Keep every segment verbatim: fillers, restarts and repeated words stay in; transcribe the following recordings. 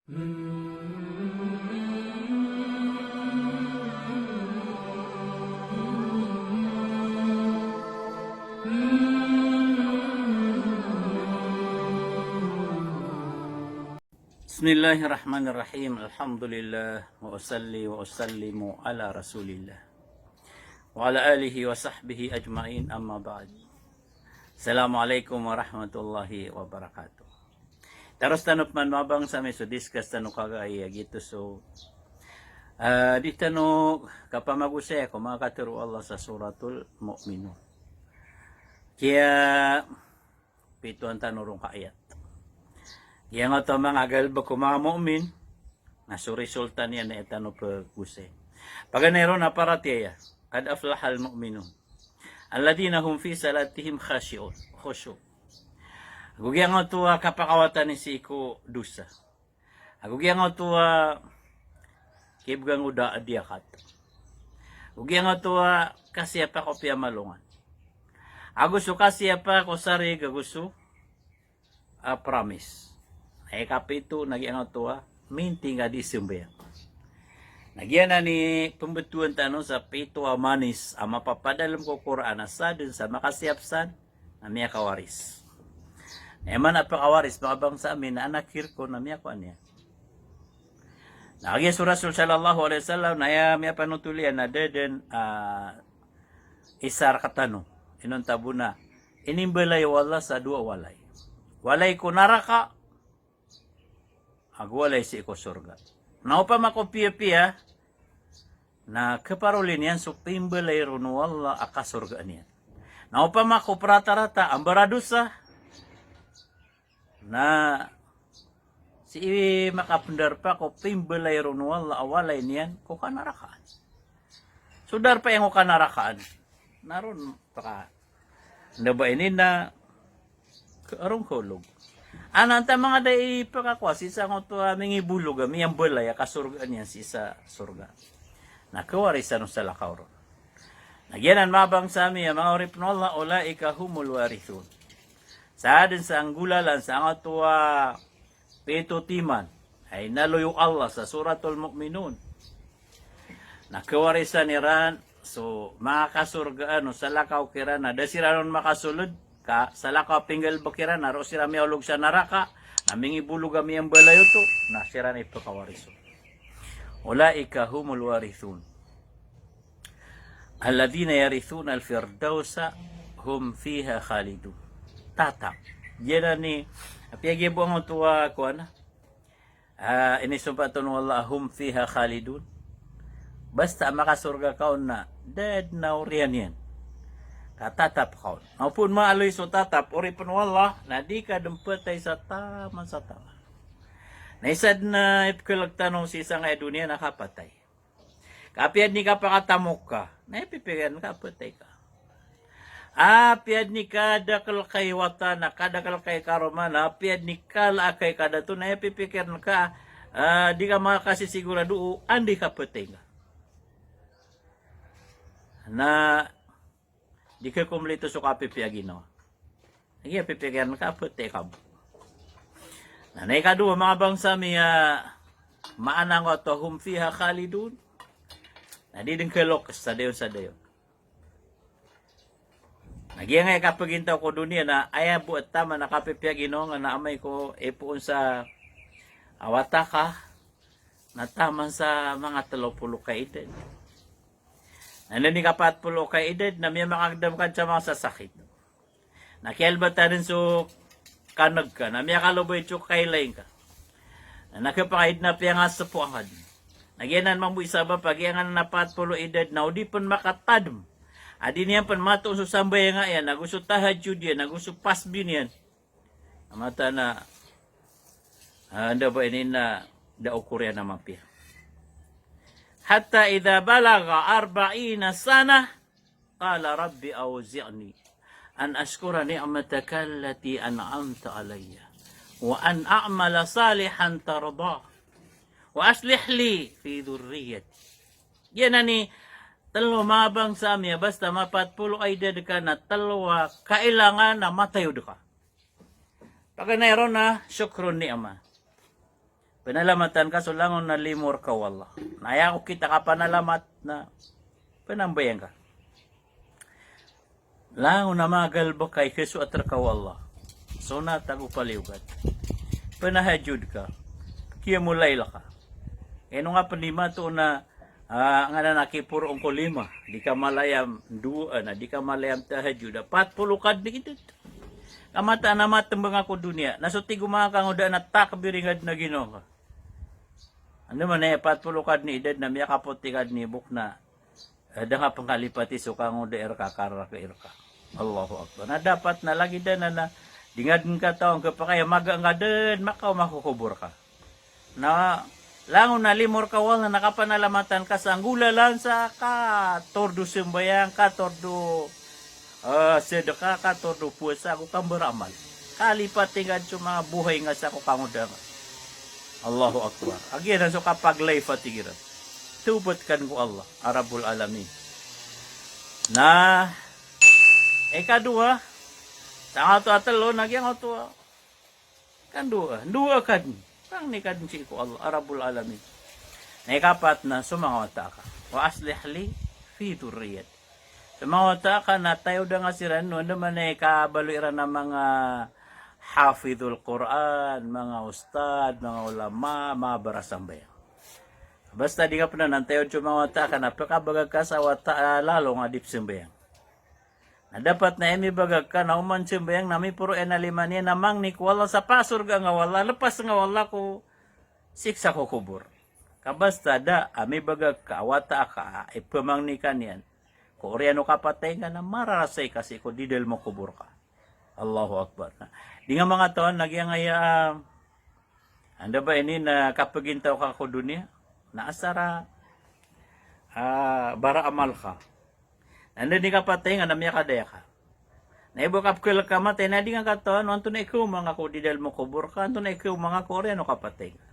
Bismillahirrahmanirrahim. Alhamdulillah, wa usalli wa usallimu ala Rasulillah, wa ala alihi wa sahbihi ajma'in, amma ba'd. Assalamu alaikum warahmatullahi wabarakatuh. Taros tano pman mabang sa mi so discuss tano kagiya giyoto so, ah, di tano kapamagosaya ko manga katharo o Allah sa Suratul Mu'minun. Kiya pitoan tano ron ka ayat. Giyangkoto a manga galbk o manga mu'min, na so resulta niyan na aya tano pagosay. Paganay ron a paratiyaya, qad aflahal mu'minun, alladhina hum fi salatihim khashi'un, khushu'. Ago giyangkoto a kapakawatan i sii ko dosa. Ago giyangkoto a kibgan o da a diyakat. Ago giyangkoto a kasiyapa ko piyamalongan. Ago so kasiyapa ko sarig ago so, ah, promise. Na ikapito na giyangkoto a minting a di sambayang. Na giyanan i pmbtowan tano sa pito a manis a mapapadalm ko Qur'an a sadn sa makasiyap san na miyakawaris. Na aya maana a pakawaris, manga bangsa ami, na anak irkon na miyakowa niyan. Na kagiya so Rasul sallallahu alaihi wasallam na aya miyapanotol iyan na da dn, ah, isa rktano. Inonta bo na inimbalay o Allah sa dowa a walay. Walay ko naraka, ago walay sii ko sorga. Na opama ko piyapiya, na khaparoli niyan so pimbalay ron o Allah a kasorgaan iyan. Na opama ko pratarata a mbaradosa, na sii makapndarpa ko pimbalay ron o Allah a walay niyan ko kanarakaan. So darpa iyan ko kanarakaan, na ron paka Anda ba ini na ka-, arong kaolog. Antaa manga da i pakakowa sii sangkoto a mingibolog a miyambalay a kasorgaan iyan sii sa sorga. Na kawarisan o salakaw ron. Na giyanan manga bangsa ami a manga oripn o Allah, ulaika humul warithun. Sadn sa nggolalan sangkoto a pito timan a inaloy o Allah sa Suratul Mu'minun. Na kawarisan iran so manga kasorgaan o salakaw kiran a da siran on makasold, ka salakaw a pinggalbk iran a roo siran miyaolog sa naraka, na mingibolog a miyambalay oto, na siran i pkawaris on. Ulaika humul warithun. Alladhina yarithunal firdausa hum fiha khalidun. Tatap. Giyanan i, apiya giya bo angkoto a kowan a, ah, inisompat on o Allah a hum fiha khalidun. Basta makasorga ka on na da dn a oriyan iyan. Ka tatap ka on. Na opama aloy so tatap, oripn o Allah, na di ka dn phatay sa taman sa taman. Na isa dn a ipkhalk tano sii sangkaya doniya na kapatay. Ka apiya dn i kapakatamok ka, na aya pipikiran ka a phatay ka. Apiya dn i kadakl ka i wata na kadakl ka i karoma, na apiya dn i kala a ka i kadato, na aya pipikiran ka, ah, di ka makasisigorado o anda i kaphatay ka. Na di ka komplito so kapipiya ginawa. Lagid a pipikiran ka a phatay ka bo. Na, na ikadowa, manga bangsa mi, a maana angkoto a hum fiha khalidun, na di dn kaloks sa dayon sa dayon. Na giyangkai a kapagintaw ko doniya na aya bo a taman a kapipiya ginawa nga na amay ko ipoon sa wata ka, na taman sa manga tlo polo ka idad. Na anda dn i kapat polo ka idad na miyamakagdam ka dn sa manga sasakit. Na kiyalbatan dn so kaneg ka, na miyakalobay so kailaing ka. Na khapakay dn a piyangasapoan ka dn. Na giyanan mambo i sabap a giyanan a pat polo idad na o di pn makatadm a di niyan pn matoon so sambayang iyan, ago so tahajjud iyan, ago so pasbih niyan. A mataan a, ah, anda ba ini na da okor iyan a mapiya. Hatta idha balagha arba'ina sanah, qala rabbi awzi'ni an ashkura ni'mataka allati an'amta alayya wa an a'mala salihan tardah wa aslih li fi dhurriyyati. Giyanan i tlo, manga bangsa mi, a basta mapat polo a idad ka na tlo a kailangan a matayod ka. Paganay ron na shukrun ni'mah. Pnalamatan ka so langon a limo rka o Allah. Na aya ko kita ka panalamat na pnambayang ka. Langon a magalbk ka i khasoat rka o Allah. Sonat ago paliyogat. Pnahajud ka. Qiyamul layl ka. Ino nga pn di mato na, ah, nganan a kiporo ngko lima. Di ka malayam dowa, na di ka malayam tahajud. Pat polo ka dn i dn. Ka mataan a matmbang ako doniya. Na so tig o manga kangodaan a takbir ingd na ginawa ka. Andamanaya pat polo ka dn i dn na miyakapotik ka dn i bok na, eh, da nga pngkalipati so kangodaan rka, kararaki rka. Allahu Akbar. Na dapat na lagid anan na di nga dn katawan khapakay a maga nga dn makaoma ko kobor ka. Na langon a limo rka o Allah na kapanalamatan ka sa nggolalan sa katordo sambayang, katordo, eh, sadaka, katordo powasa, ago kambaramal. Kalipati nga dn so manga bohay nga sa ko kangodaan. Allahu Akbar. Agiya na so kapaglay fatigiran. Tawbat ka dn ko Allah a Rabbul Alamin. Na ikadowa, sa nga oto a telo, na giyangkoto a kandowa, ndowa ka dn. Pangni ka dn sii ko Allah a Rabbul Alamin. Na ikapat na so manga wata ka. Wa aslih li fi dhurriyyati. So manga wata ka na tayoda nga siran, no, andamanaya i kabaloy iran a manga hafidhul Qur'an, manga ustad, manga ulama, manga barasambayang. Basta di nga pn anan tayod so manga wata ka na pkabagak ka sa wata a lalo nga di psambayang. Na dapat na aya mibagak ka na oman sambayang na miporo iyan a lima niyan na mangni ko Allah sa pasorgaan ka o Allah, lepas nga o Allah ko siksa ko kobor. Ka basta da a mibagak ka a wata ka a ipamangni ka niyan ko oriyan o kapatay nga na mararasay ka sii ko di dalm o kobor ka. Allahu Akbar. Na di nga makatawan na giyangkaya, ah, anda ba ini na kapagintaw ka ko doniya? Na asar a, ah, baraamal ka. Na anda di kapatay nga na miyakadaya ka. Na ibo kapkl ka matay na di nga katawan o antonaa i kaoma nga ko di dalm o kobor ka, antonaa i kaoma nga ko oriyan o kapatay ka.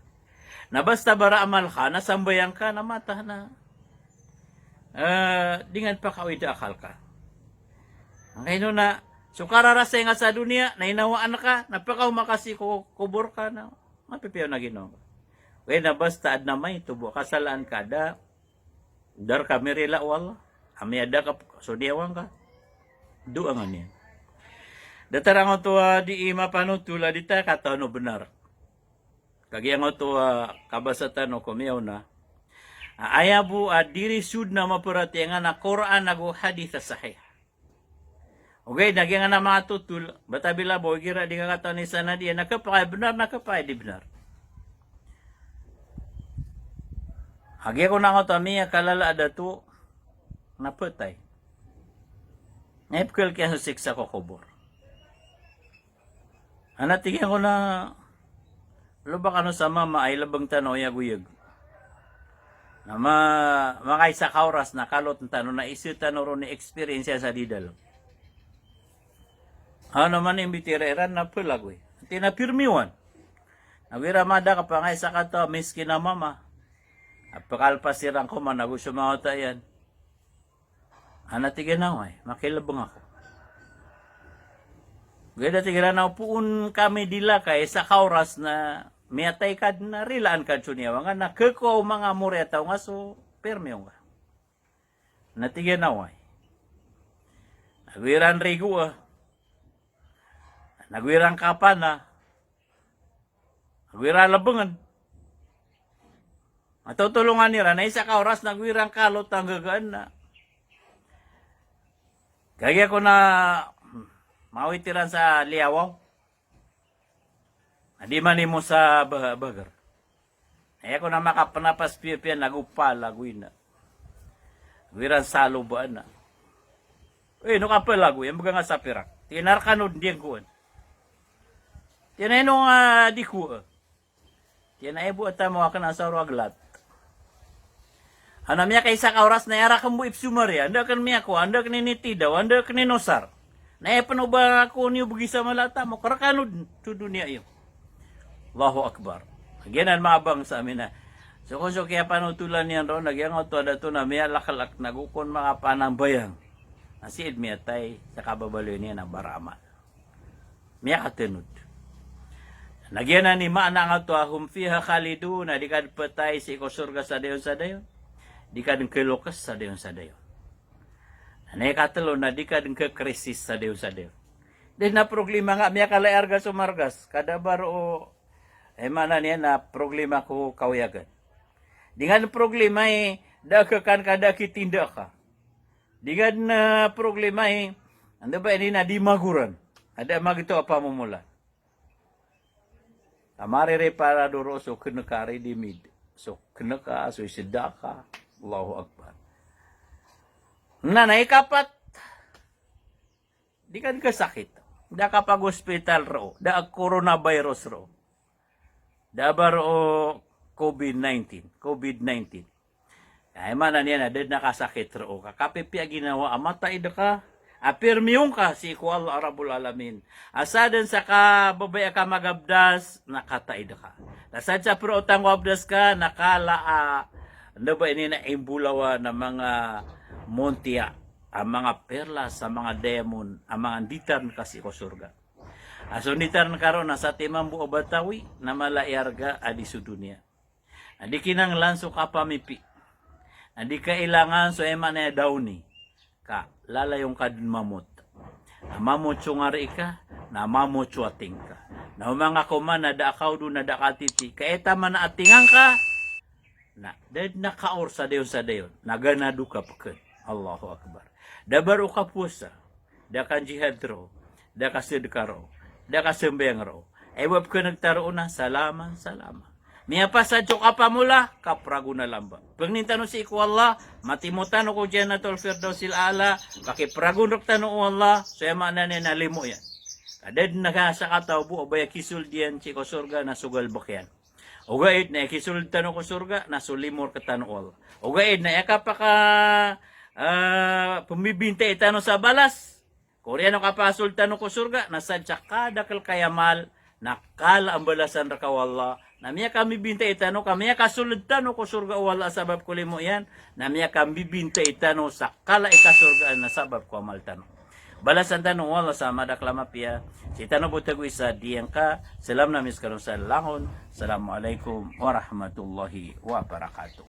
Na basta baraamal ka, na sambayang ka, na mataan a, eh, di nga pakaawid a akal ka. Angkaino na so kararasay nga sa doniya na inawaan ka, na pakaoma ka sii ko kobor ka na mapipiya on a ginawa ka. Ogaid na basta adn a maito bo a kasalaan ka da, da rka mirila o Allah. Amay a da ka so niyawa ngka, dowa nga niyan. Datar angkoto a di i mapanotol a di ta katawan o bnar. Kagiya angkoto a kabasa tano ko miyaona a aya bo a di ri sod na maparatiyayaa na Qur'an ago hadith a sahih. Ogaid na giyangkanan a manga totol, bata bila bo igira di nga katawan i sanad iyan na khapakay bnar na khapakay di bnar. Agiya ko na angkoto a miyakalala a dato na phatay. Na ipkl kiyan so siksa ko kobor. Ana tig iyan ko na, loba kano sa mama a ilbng tano i agoyag. Na ma-, makaisa ka oras na kalotn tano na isa tano ron i experience iyan sa di dalm. Ano man i mbitiyarai ran na pelagoy. Tig iyan a pirmiwan. Nago iran madakp a ngaisa kataw a miskin a mama a pkalpas iran koman ago so manga wata iyan. Ana tig iyan a oway, makilbng ako. Geda tig iran a opama kami di lakay sa kaoras na miyatay ka dn na rilaan ka dn so niyawa ngka na khakowa o manga moriyataw nga so pirmiw ngka. Ana tig iyan a oway. Nago iran rigoa. Nago iran kapana. Nago iran lbngn. Matotolongan iran, na isa ka oras nago iran kalot a nggagaan na. Kagiya ko na mawit iran sa liyawaw. Na di manimo sa ba-, bagr. Aya ko na makapnapas piyapiya nago palagoy na. Nago iran salobaan na. Oy, ino ka pelagoy, aya mbgan ka sa pirak. Tig iyan a rkano dn di ngkowan. Tig iyan a ino nga di ko, eh. Tig iyan a aya bo a tamo akn a saro a glat. Ana miyakaisa ka oras na aya rakn bo ipsomariya, anda akn miyakowa, anda akn initidaw, anda akn inosar. Na aya pn o ba ko niyo bgi sa mala a tamok, rkano dn so doniya iyo. Allahu Akbar. Giyanan manga bangsa mi na. So kon so kiyapanotolan iyan ron, na giyangkoto a dato na miyalaklak nago kon makapanambayang. Na sii dn miyatay sa kababaloy niyan a baraamal. Miyakatanod. Na giyanan i maana angkoto a hum fiha khalidun, na di ka dn phatay sii ko sorga sa dayon sa dayon. Di ka dn khalokes sa dayon sa dayon. Na ikatlo na di ka dn khakrisis sa dayon sa dayon. Di na problema nga miyakala i arga so margas. Ka da a ba roo, eh, maana niyan na problema ko kawiyagan. Di nga dn problema i da a khakan ka, da a khitinda ka. Di nga dn, eh, problema i, anda ba ini na di magoran. Ada magito a pamomolan. Ka marireparado roo so knka, ready-made. So knka, so iseda ka. Allahu Akbar. Na, na ikapat. Di ka dn khasakit. Da a kapag-hospital roo. Da a coronavirus roo. Da a ba roo covid nineteen. Covid nineteen. Aya maana niyan na da dn a kasakit roo. Ka kapipiya ginawa a mataid ka, a pirmiyo ngka sii ko Allah Rabbul Alamin. A sadn sa kababaya ka magabdas, na kataid ka. Na sadn sa piraotan ko abdas ka, na kala a, anda ba ini na imbolawan a manga montiya, a manga perlas, a manga diamond, a manga nditarn ka sii ko sorga. A so nditarn ka roo na satiman bo a batawi, na mala i arga a di so doniya. Na di kinanglan so kapamipi. Na di kailangan so aya maana niyan dawni. Ka lalayon ka dn mamot. Na mamot so ngari ka, na mamot so ating ka. Na o manga koman na da a kaodo, na da a katiti. Ka aya taman a atingan ka, na da dn a kaor sa dayon sa dayon. Na ganado ka pkn. Allahu Akbar. Da a ba roo kapowasa. Da a kanjihad roo, da a kasadka roo, da a kasambayang roo. Aya ba pkhan'g ta roo na salaman, salaman. Miyapasad so kapamola, kapragon a lamba. Pangnin tano sii ko Allah, matimo tano ko Jannatul Firdausil A'la, pakipragon rktano o Allah, so aya maana niyan na limo iyan. Ka da dn a sakataw bo a ba aya kisold iyan sii ko sorga na so galbk iyan. Ogaid na aya kisold tano ko sorga na so limo rktano o Allah. Ogaid na aya kapaka, ah, pmbibintay tano sa balas. Ko oriyan o kapasold tano ko sorga na sadn sa kadakl ka aya amal na kala a mbalasan rka o Allah. Na miyakambibintay tano ka miyakasold tano ko sorga o Allah a sabap ko limo iyan. Na miyakambibintay tano sa kala i kasorgaan a sabap ko amal tano. Balasan tano o Allah sa madakl a mapiya. Sii tano bo tago isa diyangka. Salam na miskano sa langon. Assalamu alaikum warahmatullahi wabarakatuh.